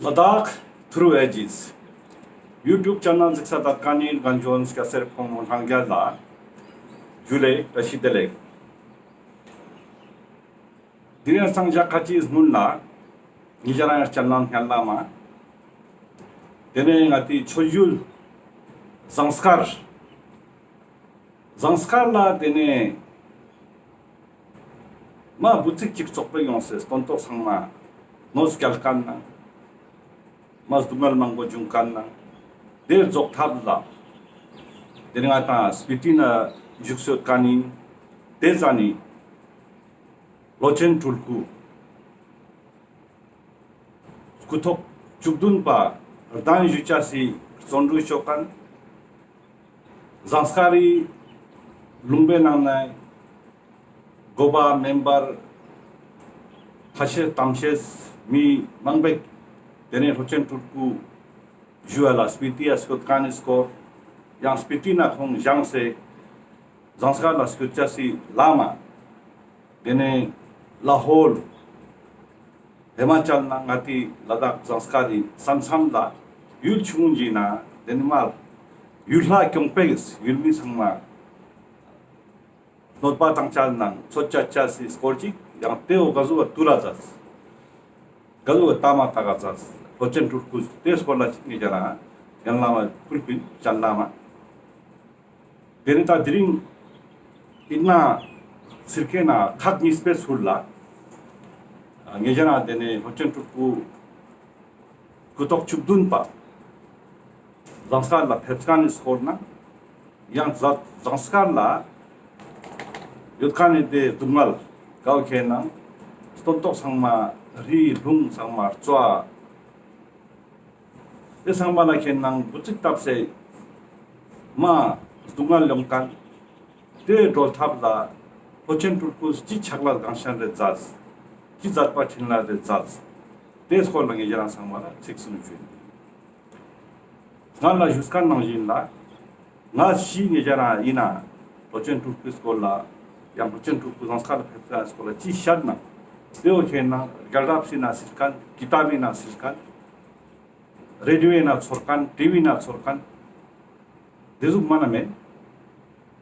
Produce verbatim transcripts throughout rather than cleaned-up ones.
ལ་དྭགས་ཐུརུ་ཨེ་ཇིས་ཡུ་ཊུབ་ཆེ་ནལ་གཟིགས་ས་དད་པ་ཉིད་རྒན་གཞོན་སྐྱ་སེར་ཕོ་མོ་ལྷན་རྒྱས་ལ་ཇུ་ལེ་བཀྲ་ཤིས་བདེ་ལེགས། དེ་རིང་སང་ཞག་ཁ་ཅིག་སྔུན་ལ་ཉེ་རང་ངི་སྤྱན་ལམ་སྙན་ལམ་མ་དེ་ནེ་ང་ཏི་ཆོས་བརྒྱུད་ཟངས་དཀར་ཟངས་དཀར་ལ་དེ་ནེ་མ་བུ་ཚིག་ཅིག་ཙོག་པོ་ཡོང་སེ་སྟོན་ཐོག་ཚང་མ་གནོད་སྐྱལ་ཁན་ནང་མ་སྡུག་བསྔལ་མང་པོ་བྱུང་ཁན་ནང་དེ་རྫོགས་ཐབས་ལ་དེ་ནེ་ང་ཏང་སྤི་ཏི་ན་བཞུགས་སོད་ཁན་ནི་དེ་ཟ་ནི་ལོ་ཆེན་སྤྲུལ་སྐུ་སྐུ་ཐོག་བཅུ་བདུན་པ་གདན་ཞུ་ཅེས་སི་བརྩོན་འགྲུས་ཅོ་ཁན། ཟངས་དཀར་རི་ལུང་པའི་ནང་ནེ་གོ་པ་མེམ་བར་ཁ་ཤས་གཏམ་བཤད་མི་མང་པོས་དེ་ནེ་ལོ་ཆེན་སྤྲུལ་སྐུ་ཞུ་བ་ལ་སྤི་ཏི་ཡ་སྐྱོད་ཁན་ནི་སྐོར་ཡང་སྤི་ཏི་ན་ཁོང་བཞེངས་སེ་ཟངས་དཀར་ལ་སྐྱོད་ཅེས་སི་བླ་མ་དེ་ནེ་ལ་ཧོལ་ཧི་མ་ཅལ་ནང་ང་ཏི་ལ་དྭགས་ཟངས་དཀར་རི་ས་མཚམས་ལ་ཡུལ་ཆུང་ངུན་ཞིག་ན་དེ་ནེ་མ་ཡུལ་ལྷ་སྐྱོང་པའི་ཡུལ་མི་ཚང་མ་གནོད་པ་བཏང་ཅེས་ནང་ཚོད་ཅ་ཅེས་སི་སྐོར་ཅིག་ཡང་དེ་བོ་ག་ཟུག་བ་ཏུ་ལ་ཛད་ག་ཟུག་བ་ཏ་མ་ཏ་ག་ཛད་ལོ་ཆེན་སྤྲུལ་སྐུ་དེ་སྐོར་ལ་ཅིག་ངེ་རང་ངི་སྤྱན་ལམ་མ་ཕུལ་ཁུལ་སྤྱན་ལམ་མ། དེ་ནེ་ད་དེ་རིང་ཨིན་ན་སིར་ཀེ་ན་ཁག་གཉིས་པའི་ཚུལ་ལ་ངེ་རང་དེ་ནེ་ལོ་ཆེན་སྤྲུལ་སྐུ་སྐུ་ཐོག་བཅུ་བདུན་པ་ཟངས་དཀར་ལ་ཕེབས་ཁན་ནི་སྐོར་ན་ཡང་ཟངས་དཀར་ལ་ཡོད་ཁན་ནི་དེ་སྡུག་བསྔལ་ག་བོ་ཁེ་ནང་སྟོན་ཐོག་ཚང་མ་རི་ལུང་ཚང་མ་རྩ་དེ་ཚང་མ་ལ་ཁེ་ནང་བུ་ཚིག་བཏབ་སེ་མ་སྡུག་བསྔལ་ཡོང་ཁན། དེ་སྒྲོལ་ཐབས་ལ་ལོ་ཆེན་སྤྲུལ་སྐུ་ཅི་ཕྱག་ལས་གང་ཞན་རེ་ཛད། ཅི་ཛད་པ་ཕྲིན་ལས་རེ་ཛད། དེ་སྐོར་ལ་ངེ་རང་ཚང་མ་ལ་ཚིག་གསུམ་ཞུ་ཡིན། སྔར་ལ་ཞུས་ཁན་ནང་བཞིན་ལ་ང་ཞིག་ངེ་རང་ཨིན་ན་ལོ་ཆེན་སྤྲུལ་སྐུའི་སྐོར་ལ་ཡང་ལོ་ཆེན་སྤྲུལ་སྐུ་ཟངས་དཀར་ལ་ཕེབས་ཁན་སྐོར་ལ་ཅི་བཤད་ན་དེ་བོ་ཁེ་ནང་རྒྱལ་རབས་སི་ནང་སིལ་ཁན་ཀི་ཏབ་སི་ནང་སིལ་ཁན། རེ་ཌི་ཡོའི་ནང་ཚོར་ཁན། ཊི་ཝི་ནང་ཚོར་ཁན། དེ་ཟུག་མ་ན་མེད།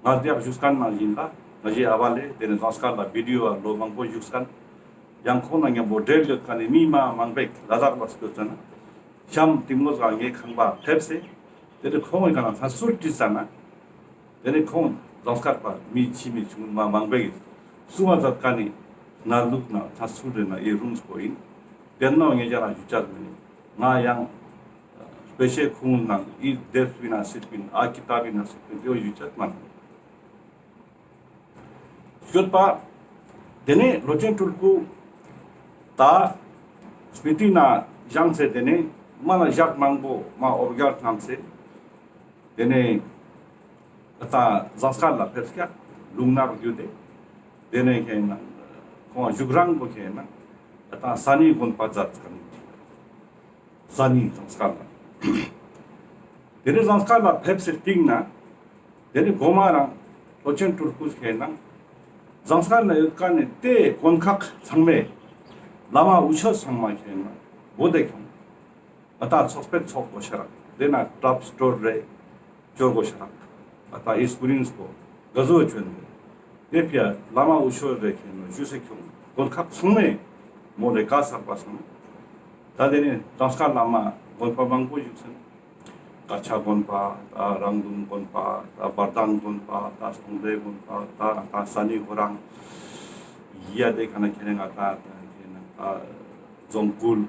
ང་དེ་ཡག་ཞུས་ཁན་ནང་བཞིན་ལ་ང་ཞའི་ཨ་བ་ལེ་དེ་ནེ་ཟངས་དཀར་ལ་བི་ཌི་ཨོ་ལོ་མང་པོ་ཞུགས་ཁན། ཡང་ཁོང་ནང་མཉམ་པོ་འབྲེལ་ཡོད་ཁན་ནི་མི་མ་མང་པོས་ལ་དྭགས་ལ་སྐྱོད་ཟ་ན་ཤམ་ཏིང་མོ་ཟ་ངའི་ཁང་པ་ཕེབས་སེ་དེ་ནེ་ཁོང་ངི་ཁ་ནང་ཚ་སུར་དྲིས་ཟ་ན། དེ་ནེ་ཁོང་ཟངས་དཀར་པ་མི་ཆེ་མི་ཆུང་མ་མང་པོས་གསུང་བ་ཛད་ཁན་ནི་ནང་ལུགས་ནང་ཚ་སུར་རེ་ན་ཨི་རུང་སྐོ་ཨིན། དེ་ནང་ངེ་རང་ཞུ་ཅེས་མེད་ནི་ང་ཡང་དཔེ་ཆའི་ཁུངས་ནང་ཨི་དེབ་སི་ནང་སིལ་པིན་ཨ་ཀི་ཏབ་སི་ནང་སིལ་པིན་དེ་བོ་ཞུ་ཅེས་མ་ན་སྐྱོད་པ། དེ་ནེ་ལོ་ཆེན་སྤྲུལ་སྐུ་ད་སྤི་ཏི་ན་བཞེངས་སེ་དེ་ནེ་མ་ན་ཞག་མང་པོ་མ་འོ་བརྒྱལ་ཐམས་སེ་དེ་ནེ་ད་ཟངས་དཀར་ལ་ཕེབས་ཀྱག་ལུང་ནག་བརྒྱུད་དེ་དེ་ནེ་ཁེ་ནང་ཁོང་བཞུགས་རང་པོ་ཁེ་ནང་ད་ས་ནི་དགོན་པ་ཛད་ཁན། ས་ནི་ཟངས་དཀར་ལ། དེ་ནེ་ཟངས་དཀར་ལ་ཕེབས་སེ་སྟིང་ནེ་དེ་ནེ་གོ་མ་རང་ལོ་ཆེན་སྤྲུལ་སྐུ་ཁེ་ནང་ཟངས་དཀར་ལ་ཡོད་ཁན་ནི་དེ་དགོན་ཁག་ཚང་མའི་བླ་མ་དབུ་ཆོས་ཚང་མ་ཁེ་ནང་བོ་དེ་ཁྱོང་། ང་ཏང་ཚོགས་པའི་ཚོགས་དགོས་ཤ་རག། དེ་ན་གྲབས་སྟོར་རེ་སྐྱོར་དགོས་ཤ་རག། ང་ཏང་ཨིས་ཀུ་རིན་སྐོ་ག་ཟོ་བཅོན་རེ། དེ་ཕི་ཡ་བླ་མ་དབུ་ཆོས་རེ་ཁེ་ནོ་ཞུ་སེ་ཁྱོང་། དགོན་ཁག་ཚང་མའི་མོ་རེ་ཀ་སག་པ་སང་། ད་དེ་ནི་ཏང་དཀར་བླ་མ་དགོན་པ་མང་པོ་བཞུགས་སེ་ན། དཀར་ཆག་དགོན་པ། ད་རང་དུང་དགོན་པ། ད་བར་དན་དགོན་པ། ད་སྟོང་སྡེ་དགོན་པ། ད་ད་ས་ནི་ཧོ་རང་ཡ་དེ་ཁ་ན་ཁེ་ནེ་ང་ཏང་ད་ཁེ་ནེ་ད་རྫོང་ཁུལ།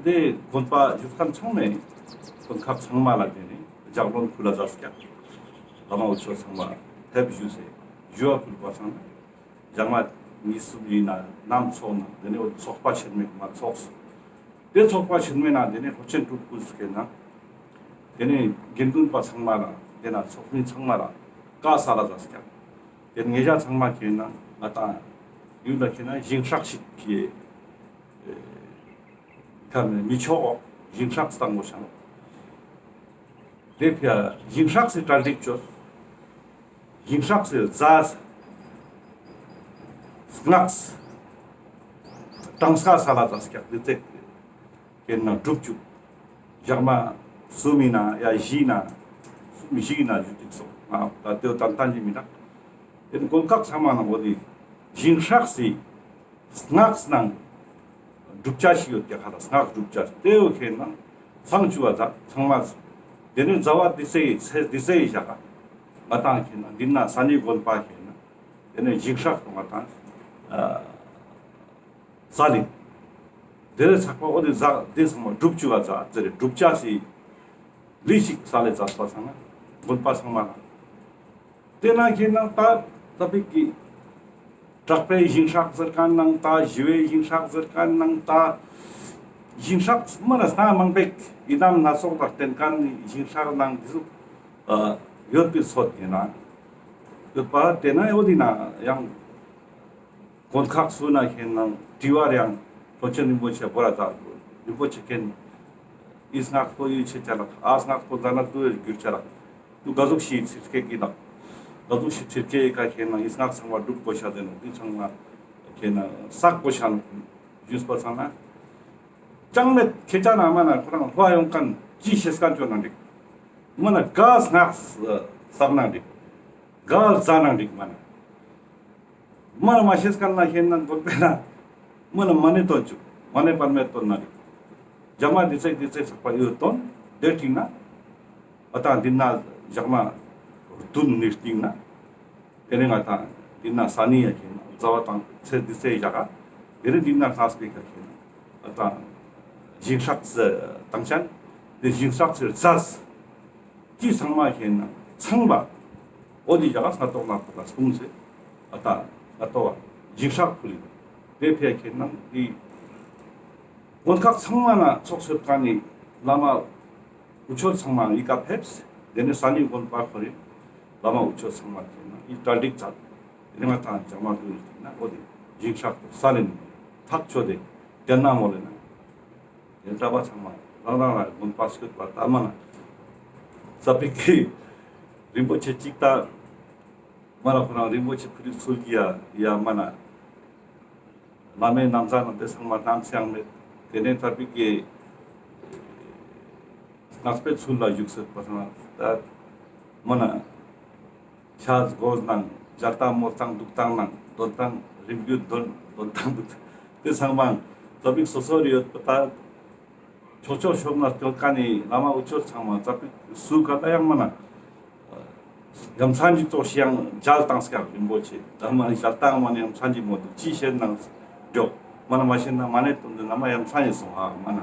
དེ་དགོན་པ་བཞུགས་ཁན་ཚང་མས་དགོན་ཁག་ཚང་མ་ལ་དེ་ནི་ལྗགས་ལན་ཕུལ་ལ་ཛད་ཀྱག། བླ་མ་དབུ་ཆོས་ཚང་མ་ཕེབས་ཞུས་སེ་ཞུ་བ་ཕུལ་བ་སང་ན་ཞག་མ་གཉིས་གསུམ་ཡིན་ན་ནམ་ཚོགས་ན་དེ་ནི་འོ་ཚོགས་པ་ཆེན་མོ་མ་ཚོགས། དེ་ཚོགས་པ་ཆེན་མོའི་ནང་དེ་ནི་ལྷོ་ཆེན་སྤྲུལ་སྐུ་ཟེར་ན་དེ་ནི་དགེ་འདུན་པ་ཚང་མ་ལ་དེ་ན་ཚོགས་མི་ཚང་མ་ལ་བཀའ་སལ་ལ་ཛད་ཀྱག། དེ་ནི་ངེད་ཅག་ཚང་མ་ཁེ་ནང་ང་ཏང་ཡུལ་ལ་ཁེ་ནང་ཞིང་ཧྲག་ཞིག་གི་ཁ་ནས་མི་ཆོག་ཞིང་ཧྲག་སྟངས་པོ་ཤང་། དེ་ཕི་ཡ་ཞིང་ཧྲག་སི་གྲ་སྒྲིག་ཅོས། ཞིང་ཧྲག་སི་རྫས་སྔགས་ གྲངས་ཀ་སལ་ལ་ཛད་ཀྱག་དེ་ཙོགས་ཁེན་ན་སྒྲུབ་ཅུག། ཞག་མ་སུམ་ཨིན་ན་ཡ་ཞི་ཨིན་ན་སུམ་ཞི་ཨིན་ན་ཞུ་ཅིག་སོང་། ང་ད་དེའོ་ཏན་ཏན་ཞིག་མི་དྲག། དེ་ནེ་དགོན་ཁག་ཚང་མ་ནང་འོ་དེ་ཞིང་སྲག་སི་སྔགས་ནང་སྒྲུབ་བྱ་ཞིག་ཡོད་ཀྱག་ཧ་ལ། སྔགས་སྒྲུབ་བྱ་དེའོ་ཁེན་ན་ཚང་ཅུག་པ་ཛད་ཚང་མ། དེ་ནེ་ཟླ་བ་དེ་ཚེ་ཡི་ཚེ་དེ་ཚེ་ཡི་ཞག་ག་ང་དང་ཁེན་ན་འདི་ན་ས་ནི་དགོན་པ་ཁེན་ན་དེ་ནེ་ཞིང་སྲག་ཏོ་ང་དང་ཨ་ས་ལེ། དེ་ནེ་ཚགས་པ་འོ་དེ་ཛད་དེ་ཚང་མ་སྒྲུབ་ཅུག་པ་ཛད་ཟེར་སྒྲུབ་བྱ་སི་ལས་ཤིག་སལ་ལེ་ཛད་པ་ཚང་ན་དགོན་པ་ཚང་མ་ལ། དེ་ན་ཁེན་ན་ད་ཙ་པིག་གི་དྲག་པའི་ཞིང་སྲག་ཟེར་ཁན་ནང་ད་ཞི་བའི་ཞིང་སྲག་ཟེར་ཁན་ནང་ད་ཞིང་སྲག་མ་ན་སྣ་མང་པོ་ཡི་དམ་སྣ་ཚོགས་ལ་བརྟེན་ཁན་ནི་ཞིང་སྲག་ནང་དེ་ཟུག་ཡོད་པའི་ཚོད་ཡིན་ན་ཡོད་པ། དེ་ན་འོ་དེ་ན་ཡང་དགོན་ཁག་སུ་ན་ཁེན་ན་དྲི་བ་རེ་ཡང་ལྷོ་བྱང་རིན་པོ་ཆེ་བོ་ར་ད་རིན་པོ་ཆེ་ཁེན་ཨི་སྔགས་པོ་ཡོད་ཆེ་ཆ་ལགས། ཨ་སྔགས་པོ་ཛད་ན་དུ་ཡོད་གྱུར་ཆ་ལགས། དུ་ག་ཟུག་ཤིག་ཚིར་ཁེ་གི་ལགས། ག་ཟུག་ཤིག་ཚིར་ཁེ་ག་ཁེན་ན་ཨི་སྔགས་ཚང་མ་སྒྲུབ་དགོས་ཤ་ཟེར་ནོག། དེ་ཚང་མ་ཁེན་ན་བསགས་དགོས་ཤ་ནོག་ཞུས་པ་ཚང་ན། ཅང་མེད་ཁེ་ཆ་ན་མ་ན་ཁོ་རང་ལྷོ་ཡོང་ཁན་ཅི་ཤེས་ཁན་ཅོ་ན་འགྲིག། མ་ན་ག་སྔགས་བསགས་ན་འགྲིག། ག་ཛད་ན་འགྲིག་མ་ན། མ་ན་མ་ཤེས་ཁན་ན་ཁེན་ན་དགོན་པའི་ན་མ་ན་མ་ཎི་འདོན་ཅུག། མ་ཎི་པདྨེ་འདོན་ན་རིག། ཞག་མ་དེ་ཙོགས་དེ་ཙོགས་ཚགས་པ་ཡོད་དོན་དེ་སྟིང་ན་ཨ་ད་འདི་ན་ཞག་མ་བདུན་ནི་སྟིང་ན་དེ་ནེ་ང་ད་འདི་ན་ས་ནི་ཡ་ཁེན་ན་ཟླ་བ་དང་ཚེས་དེ་ཙོགས་ཞག་ག་དེ་ནེ་འདི་ན་ལྷགས་པའི་ཀ་ཁེན་ན་ཨ་ད་ཞིང་སྲག་སི་དང་ཅན་དེ་ཞིང་སྲག་སི་ཛད། ཅི་ཚང་མ་ཁེན་ན་ཚང་མ་འོ་དེ་ཞག་ག་སྔ་ཏོག་ནང་ཕུ་ལ་སྟུང་སེ་ཨ་ད་སྔ་ཏོག་ཞིང་སྲག་ཕུལ་ལེ། དེ་ཕི་ཡ་ཁེན་ན་དེ་དགོན་ཁག་ཚང་མ་ན་ཚོགས་སོད་ཁན་ནི་བླ་མ་འུ་ཆོ་ཚང་མ་ཨི་ཀ་ཕེབས། དེ་ནེ་ས་ནི་དགོན་པ་ཁོ་རེ་བླ་མ་འུ་ཆོ་ཚང་མ་ཁེན་ན་ཨི་གྲ་སྒྲིག་ཛད། དེ་ནེ་ང་ད་ཞག་མ་བདུན་ནི་སྟིང་ན་འོ་དེ་ཞིང་སྲག་ཏོ་ས་ལེ་ནི་ཐག་ཆོད་དེ་དེ་ན་མོལ་ལེ་ན། དེ་གྲྭ་པ་ཚང་མ་རང་རང་ལ་དགོན་པ་སྐྱོད་པ་ལྟ་མ་ན། ཙ་པིག་གི་རིན་པོ་ཆེ་གཅིག་ལྟ་མ་ན་ཁོ་རང་རིན་པོ་ཆེ་ཕུ་རིག་ཚུལ་གྱི་ཡ་ཡ་མ་ན། བླ་མའི་ན་བཟའ་ནང་དེ་ཚང་མ་གནམ་ས་ཡང་མེད། དེ་ནེ་ཙ་པིག་གི་སྔགས་པའི་ཚུལ་ལ་བཞུགས་སེ་པ་ཚང་ན་ད་མ་ན། ཕྱག་དགོས་ནང་མཇལ་སྟངས་མོལ་སྟངས་འདུག་སྟངས་ནང་འདོན་སྟངས་རིམ་བརྒྱུད་འདོན་འདོན་སྟངས་འདུག་སྟངས་དེ་ཚང་མ་ཙ་པིག་སོ་སོ་རེ་ཡོད་པ་ད། ཕྱོགས་ཕྱོགས་ཕྱོགས་ན་སྐྱོད་ཁན་ནི་བླ་མ་འུ་ཆོ་ཚང་མ་ཙ་པིག་སུ་ག་ད་ཡང་མ་ན་ཡ་མཚན་ཅིག་ཙོགས་ཤིག་ཡང་མཇལ་སྟངས་སྐྱག་རིན་པོ་ཆེ་ད་མ་ན་མཇལ་སྟངས་མ་ན་ཡ་མཚན་ཅིག་མོ་འདུག་ཅི་ཤེས་ནང་འཇོག་མ་ན་མ་ཤེས་ན་མ་ཎི་འདོན་དུས་ན་མ་ཡ་མཚན་ཅིག་སོང་ཧ་མ་ན།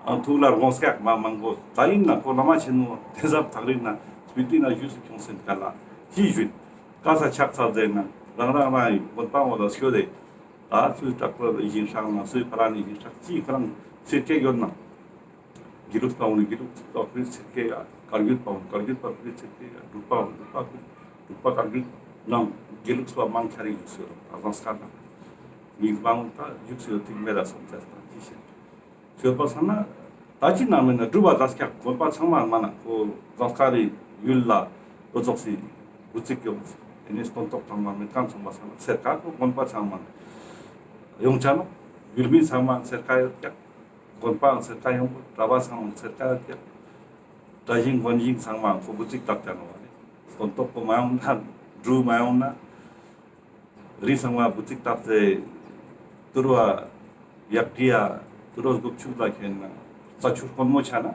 ཨང་ཐུགས་ལ་དགོངས་སྐྱག་མ་མང་པོ་ད་ཡིན་ན་ཁོ་བླ་མ་ཆེན་མོ་དེ་ཟབ་ཐག་རིང་ན་སྤི་ཏི་ན་བཞུགས་སུ་ཁྱོངས་སེ་ག་ལ་ཅི་ཞུས། ག་ས་ཕྱག་འཚལ་ཟེར་ན་རང་རང་རང་ཡི་དགོན་པ་ངོ་ལ་སྐྱོད་དེ། ད་སུའི་དྲག་པོ་ཞིང་སྲག་ན་སུའི་ཕ་ར་ནི་ཞིང་སྲག་ཅི་ཁོ་རང་ཚིར་ཁེ་ཡོད་ན། དགེ་ལུགས་པ་འོ་ན་དགེ་ལུགས་པ་ཁོ་རི་ཚིར་ཁེ་ཡ། བཀའ་བརྒྱུད་པ་འོ་ན་བཀའ་བརྒྱུད་པ་ཁོ་རི་ཚིར་ཁེ་ཡ། འབྲུག་པ་འོ་ན་འབྲུག་པ་ཁོ་རི་འབྲུག་པ་བཀའ་བརྒྱུད་ནང་དགེ་ལུགས་པ་མང་ཆེ་རིགས་བཞུགས་སེ་ཡོད་རོགས་ད་ཟངས་དཀར་ན། མིང་མང་ད་བཞུགས་སེ་ཡོད་ཐིག་མེད་ལ་སོང་ཆ་ད་ཅི་ཤེས། ཞོལ་པ་ཚང་ན་ད་ཅི་ནང་མེད་ན་སྒྲུབ་པ་ད་སྐྱག་དགོན་པ་ཚང་མ་མ་ན་ཁོ་ཟངས་དཀར་རི་ཡུལ་ལ་ལོ་ཙོགས་སི་དགུ་ཚིགས་ཡོང་། དེ་ནས་སྟོན་ཐོག་ཚང་མ་མེད་ཁན་ཚང་མ་ཚང་མ་ཚེར་ཀ་ཁོ་དགོན་པ་ཚང་མ་ཡོང་ཆ་ནོག། ཡུལ་མི་ཚང་མ་ཚེར་ཀ་ཡོད་ཀྱག། དགོན་པའང་ཚེར་ཀ་ཡོང་གོ། གྲྭ་པ་ཚང་མ་ཚེར་ཀ་ཡོད་ཀྱག། གྲྭ་ཞིང་དགོན་ཞིང་ཚང་མ་ཁོ་དགུ་ཚིགས་བཏབ་ཀྱག་ནོག་བ་ལེ། སྟོན་ཐོག་ཁོ་མ་ཡོང་ན་འབྲུ་མ་ཡོང་ན། རི་ཚང་མ་དགུ་ཚིགས་བཏབ་སྟེ་ཏུར་བ་ཡག་དྲི་ཡ་ཏུར་བ་སྒོ་ཕྱུགས་ལ་ཁེན་ན་རྩྭ་ཆུ་དཀོན་མོ་ཆ་ན།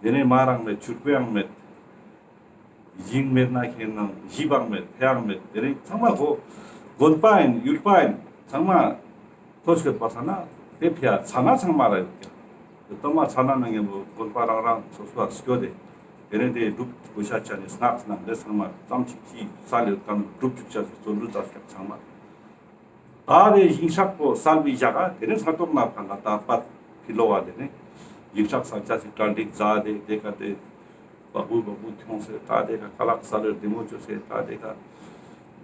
དེ་ནས་མར་རང་མེད་ཆུར་ཁོའང་མེད། ཞིང་མེད་ན་ཁེན་ན་ཞིབ་བང་མེད་ཕེའང་མེད། དེ་ནས་ཚང་མ་ཁོ་དགོན་པ་ཡིན་ཡུལ་པ་ཡིན་ཚང་མ་ཁོ་ཤོད་པ་ཚ་ན་དེ་ཕི་ཡ་ཚ་ན་ཚང་མ་ར་ཡོད་ཀྱག། དེ་ལྟ་མ་ཚ་ན་ན་ངན་པོ་དགོན་པ་རང་རང་སོ་སོ་ཨ་སྐྱོ་དེ། དེ་ནས་དེ་སྒྲུབ་དགོས་ཤ་ཆ་ནས་སྔགས་ནང་དེ་ཚང་མ་ཙམ་ཅིག་ཅིག་ས་ལེ་ཀམ་སྒྲུབ་བཅུག་ཆ་ཟེར་བརྩོན་འགྲུས་ལྟ་སྐྱག་ཚང་མ། ད་དེ་ཞིང་སྲག་པོ་སལ་བའི་ཞག་ག་དེ་ནས་སྔ་ཏོག་ན་ཕན་ལ་ད་པད་ཕི་ལོ་བ་དེ་ནས་ཞིང་སྲག་ས་ཆ་ཞིག་གྲ་སྒྲིག་མཛད་དེ་དེ་ཀ་དེ་བ་སྤུ་བ་སྤུ་ཁྱོངས་སེ་ད་དེ་ཀ་ཀ་ལག་ས་ལེར་བདེ་མོ་བཅོས་སེ་ད་དེ་ཀ་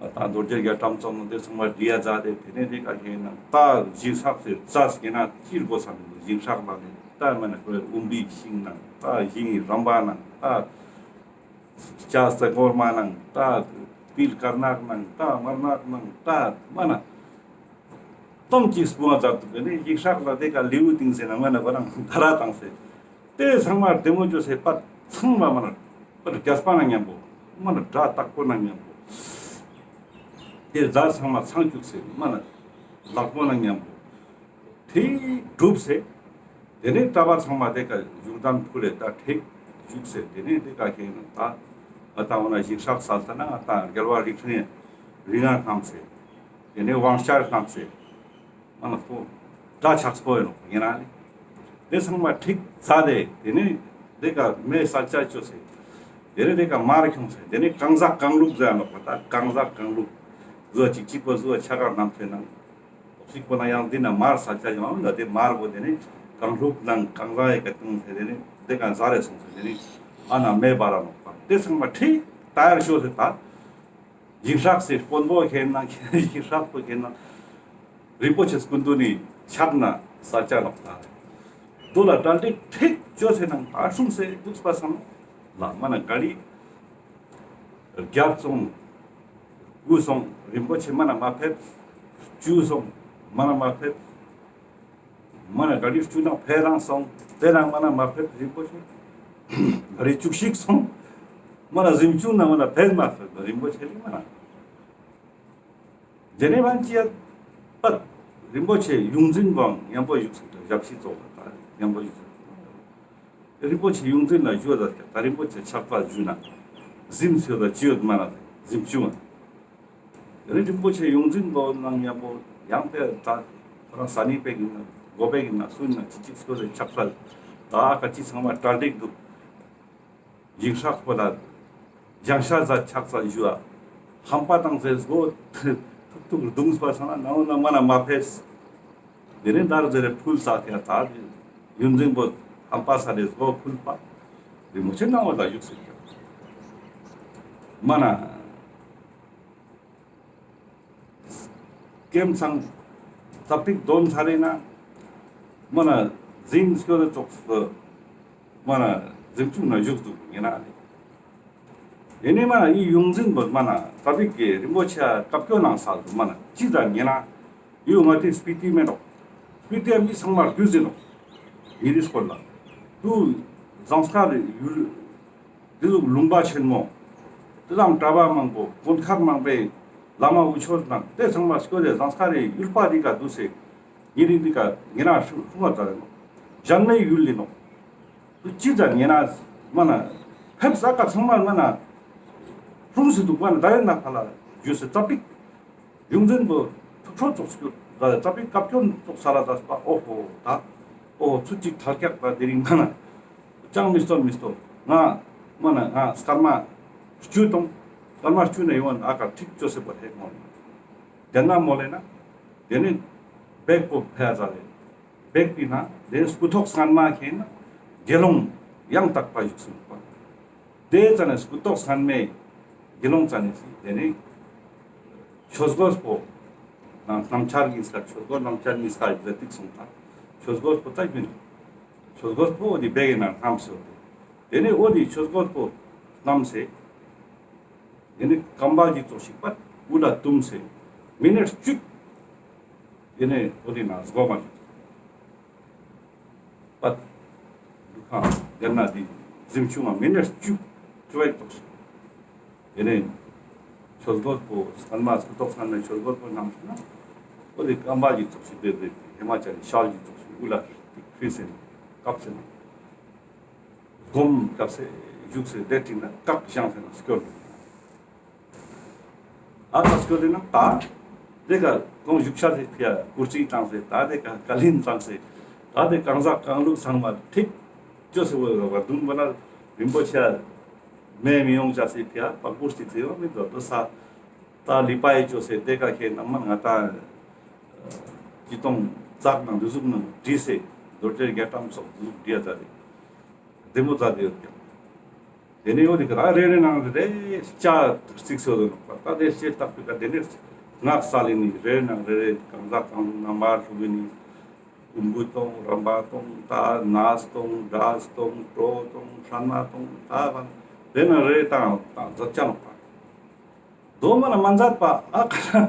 ད་རྡོ་རྗེ་རྒྱ་གྲམ་ཙམ་ནོ་དེ་ཚང་མ་བྲིས་ཡ་མཛད་དེ་དེ་ནས་དེ་ཀ་ཁེན་ན་ད་ཞིང་སྲག་སེ་རྩྭ་སྐྱེ་ན་ཅིར་དགོས་ས་མི་འདུག། ཞིང་སྲག་ལ་ནས་ད་མ་ན་ཁོའི་ཨུམ་བི་ཤིང་ནང་ད་ཞིང་རམ་པ་ནང་ད། ལྕགས་རྩེ་གོར་མ་ནང་ད། ཏིལ་དཀར་ནག་ནང་ད། དམར་ནག་ནང་ད། མ་ན། སྟོང་གཅིག་སྤུ་ང་ཛད་དུག་གི་ནི་ཡིག་ཤག་ལ་དེ་ཀ་ལེའུ་ཏིང་སེ་ན་མ་ན་བ་རང་དར་ར་ཏང་སེ། དེ་ཚང་མ་བདེ་མོ་ཅོས་སེ་པ་ཚང་མ་མ་ན་པ་རྒྱས་པ་ན་ཉམ་པོ་མ་ན་སྒྲ་དག་པོ་ན་ཉམ་པོ། དེ་ཛད་ཚང་མ་ཚང་ཅུག་སེ་མ་ན་ལག་པོ་ན་ཉམ་པོ། དེ་གྲུབ་སེ། དེ་ནས་གྲྭ་པ་ཚང་མ་དེ་ཀ་བཞུགས་གདན་ཕུལ་ལེ་ད་ཐེག་བཞུགས་སེ་དེ་ནས་དེ་ཀ་ཁེ་ན་ད་ཨ་ད་འོ་ན་ཞིག་ཧྲག་སལ་ད་ན་ཨ་ད་རྒྱལ་བ་རིགས་ལྔ་རིགས་ལྔ་བསྣམས་སེ། དེ་ནས་དབང་ཆ་བསྣམས་སེ། མ་ན་ཁོ་དྲ་ཆགས་པོ་ཡིན་ནོག་ཡིན་ན་ནི། དེ་ཚང་མ་ཐེག་ཛད་དེ་དེ་ནས་དེ་ཀ་མེ་སལ་ཆ་ཅོས་སེ། དེ་ནས་དེ་ཀ་མར་ཁྱོངས་སེ་དེ་ནས་གང་ཟག་གང་ལུགས་ཟེར་ནོག་པ་ད་གང་ཟག་གང་ལུགས། ཟོ་ཅིག་ཅིག་པོ་ཟོ་ཆ་ག་བསྣམས་སེ་ནང་། ཞིག་པོ་ན་ཡང་འདི་ན་མར་སལ་ཆ་ཡོང་ལ་དེ་མར་བོ་དེ་ནི་གང་ལུགས་ནང་གང་ཟག་ཡི་ག་ཏུང་སེ་དེ་ནི་དེ་གང་ཟག་རེ་སོང་སེ་དེ་ནི་ཨ་ན་མེ་བ་ར་ནོག་པ་དེ་ཚང་མ་ཁྲིད་ད་ཡར་ཤོག་སེ་ད་ཡིག་ཧྲག་སེ་དཔོན་པོ་ཁེ་ན་ཡིག་ཧྲག་པོ་ཁེ་ན་རིན་པོ་ཆེ་སྐུ་མདུན་ནི་ཕྱག་ན་སལ་ཆ་ནོག་ད་དོ་ལ་གྲ་སྒྲིག་ཁྲིད་ཅོས་སེ་ནང་ད་སྲུང་སེ་འདུག་པ་སང་ལ་མ་ན་ག་རི། བརྒྱད་སོང་། དགུ་སོང་། རིན་པོ་ཆེ་མ་ན་མ་ཕེབས། བཅུ་སོང་། མ་ན་མ་ཕེབས། མ་ན་ག་རི་བཅུ་ནང་ཕེ་རང་སོང་། དེ་ནང་མ་ན་མ་ཕེབས་རིན་པོ་ཆེ། ག་རི་བཅུ་གཅིག་སོང་། མ་ན་གཟིམ་ཆུང་ནང་མ་ན་ཕེབས་མ་ཕེབས་རིན་པོ་ཆེ་ལི་མ་ན། དེ་ནས་བན་ཅི་ཡ་པད་རིན་པོ་ཆེ་ཡོངས་འཛིན་པོའང་ཉམ་པོ་བཞུགས་སུ་ཞབས་ཕྱི་ཙོགས་ལ་ད་ཉམ་པོ་བཞུགས་སུ། རིན་པོ་ཆེ་ཡོངས་འཛིན་ལ་ཞུ་བ་ད་རིན་པོ་ཆེ་ཕྱག་པ་ཞུ་ན་གཟིམ་ཚུལ་ལ་ཅི་ཡོད་མ་ན་གཟིམ་ཆུང་བ། རིན་པོ་ཆེ་ཡོངས་འཛིན་པོ་ནང་ཉམ་པོ་ཡང་དེ་ད་ཁོ་རང་ས་ནི་པེ་གི་ན་གོ་པེ་གི་ན་སུ་ན་ཅི་ཅིག་སྐོར་ལས་ཕྱག་པ་ད་ཀ་ཅི་ཚང་མ་གྲ་སྒྲིག་འདུག་ཡིག་ཧྲག་པོ་ལ་ལྗང་ཤ་ཟ་ཆག་ས་ཞུ་བ། ཧམ་པ་དང་ཟེར་སྒོ་ཐུག་ཐུག་རྡུང་པ་སང་ན་ནའོ་ན་མ་ན་མ་ཕེབས། དེ་ནས་དར་ཟེར་ཕུལ་ས་ཀྱང་ད་ཡོངས་འཛིན་པོ་ཧམ་པ་ས་རེ་སྒོ་ཕུལ་པ། རིན་པོ་ཆེ་ནའོ་ལ་བཞུགས་སེ་ཀྱང་མ་ན། ཀེམ་ཚང་ཙ་པིག་དོན་ཚར་རེ་ན་མ་ན་གཟིམ་སྐྱོད་ཙོགས་སུ་མ་ན་གཟིམ་ཆུང་ན་བཞུགས་འདུག་ཡིན་ན་ལེ། ཡིན་ནི་མ་ན་ཡི་ཡོངས་འཛིན་པོ་མ་ན་ཙ་པིག་གི་རིན་པོ་ཆེ་བཀའ་བཀྱོན་གནང་ས་འདུག་མ་ན་ཅི་ཟ་ཡིན་ན་ཡོ་ང་དེ་སྤི་ཏི་མེད་ནོག་སྤི་ཏི་མི་ཚང་མར་རྒྱུས་ཟིན་ནོག་ཡིན་ནི་སྐོར་ལ་དུ་ཟངས་དཀར་ཡུལ། དེ་ཟུག་ལུང་པ་ཆེན་མོ། དེ་དང་གྲྭ་པ་མང་པོ་དཀོན་མཁར་མང་པོའི་བླ་མ་འུ་ཆོ་དང་དེ་ཚང་མ་སྐྱོད་དེ་ཟངས་དཀར་རི་ཡུལ་པ་འདི་ག་འདུག་སེ། ཉེ་རིང་འདི་ག་ཉེ་རང་ཧྲུ་ཧྲུང་བ་ཙ་རེ་ནོ། གཞན་མའི་ཡུལ་ལི་ནོ། དུ་ཅི་ཙ་ཉེ་རང་མ་ན། ཕེབས་ས་ཀ་ཚང་མ་མ་ན། ཧྲུང་སེ་འདུག་མ་ན་ད་རེ་ན་ཕ་ལ་རྒྱུ་སེ་ཙ་པིག་ཡོངས་འཛིན་པོ་ཐུགས་ཁྲོ་ཙོགས་སུ་ད་ཙ་པིག་བཀའ་བཀྱོན་ཙོགས་ས་ལ་ད་སྤ་ཨོ་ཧོ་ད། ཨོ་ཧོ་ཚུ་ཅིག་ཐལ་ཀྱག་ད་དེ་རིང་མ་ན། ཅང་མི་སྟོན་མི་སྟོན། ང་མ་ན་ང་སྐར་མ་བཅུ་དང་། སྐར་མ་བཅུ་ནས་ཡོང་ཨ་ཀ་ཁྲིག་ཅོ་སེ་པོ་ཧེ་མོ་ལེ། དེ་ན་མོ་ལེ་ན། དེ་ནི་བེག་པོ་ཕེ་ཟ་ལེ། བེག་པི་ན་དེ་སྐུ་ཐོག་སྔན་མ་ཁེ་ན་དགེ་སློང་ཡང་དག་པ་བཞུགས་སུ་འདུག་པ། དེ་ཙ་ནས་སྐུ་ཐོག་སྔན་མའི་དགེ་སློང་ཙ་ནས་སི་དེ་ནས་ཆོས་གོས་པོ་ནང་སྣམ་ཆར་གྱི་སྐར་ཆོས་གོས་སྣམ་ཆར་གྱི་སྐར་ཟེར་ཏིག་སོང་ད་ཆོས་གོས་པོ་ད་ཡིན། ཆོས་གོས་པོ་འོ་དེ་བེག་གི་ནང་སྣམས་སེ་འོ་དེ་དེ་ནས་འོ་དེ་ཆོས་གོས་པོ་སྣམས་སེ་དེ་ནས་ཀམ་བལ་གྱི་ཙོགས་ཤིག་པ་དབུ་ལ་བཏུམས་སེ་མི་ནེར་བཅུ། དེ་ནས་འོ་དེ་ན་སྒོ་མ་ཞིག་པ། འདུ་ཁང་དེ་ན་དེ་གཟིམ་ཆུང་བ་མི་ནེར་བཅུ་བཅུ་བའི་ཙོགས་ཤིག་དེ་ནས་ཆོས་གོས་པོ་སྔན་མ་སྐུ་ཐོག་སྔན་མའི་ཆོས་གོས་པོ་སྣམས་སེ་ན་འོ་དེ་ཀམ་བལ་གྱི་ཙོགས་ཤིག་དེ་དེ་ཧེ་མ་ཅ་ནི་ཤལ་གྱི་ཙོགས་ཤིག་དབུ་ལ་ཁྲིད་སེ་ནས་བཀབ་སེ་ན། སྒོམ་བཀབ་སེ་བཞུགས་སེ་དེ་ཁྲིད་ན་བཀག་བཞེངས་སེ་ན་སྐྱོར་འདུག་ཨ་ད་སྐྱོད་དེ་ན་ད་དེ་ཀ་ཁོང་བཞུགས་ཤག་དེ་ཕི་ཡ་ཀུར་སི་བཏང་སེ་ད་དེ་ཀ་ཀ་ལིན་བཏང་སེ་ད་དེ་གང་ཟག་གང་ལུགས་ཚང་མ་ཁྲིད་ཅོ་སེ་བོ་བ་དུང་བ་ན་རིན་པོ་ཆེ་མེ་མི་ཡོང་ཅ་སེ་ཕི་ཡ་པ་ཀུར་སི་ཚེ་བ་མི་འདོད་དོ་ས་ད་ལི་པ་ཡི་ཅོ་སེ་དེ་ཀ་ཁེ་ན་མ་ང་ད་ཅི་གཏོང་ཙག་ནང་འདི་ཟུག་ནང་བྲིས་སེ་རྡོ་རྗེ་རྒྱ་གྲམ་སོགས་འདི་ཟུག་བྲིས་ཡ་ད་རེ། བདེ་མོ་མཛད་དེ་ཡོད་ཀྱང་། དེ་ནས་འོ་དེ་ག་རེ་རེ་ནང་རེ་རེ་ལྕགས་བརྩིགས་སོ་དོ་ནོག་པ། ད་དེ་ལྕགས་བཏགས་པའི་ཀ་དེ་ནས་སྔགས་སལ་ནི་རེ་རེ་ནང་རེ་རེ་གང་ཟག་གང་རྣམ་པར་འཁྲུལ་བའི་ནི་ཀུམ་བུ་གཏོང་རམ་པ་གཏོང་ད་ནས་གཏོང་སྒྲ་གཏོང་གྲོ་གཏོང་ཧྲན་མ་གཏོང་ད་བ་དེ་ནང་རེ་རེ་བཏང་བཏང་མཛད་ཅ་ནོག་པ། དོ་མ་ན་མ་མཛད་པ་ཨ་ཁ་ན་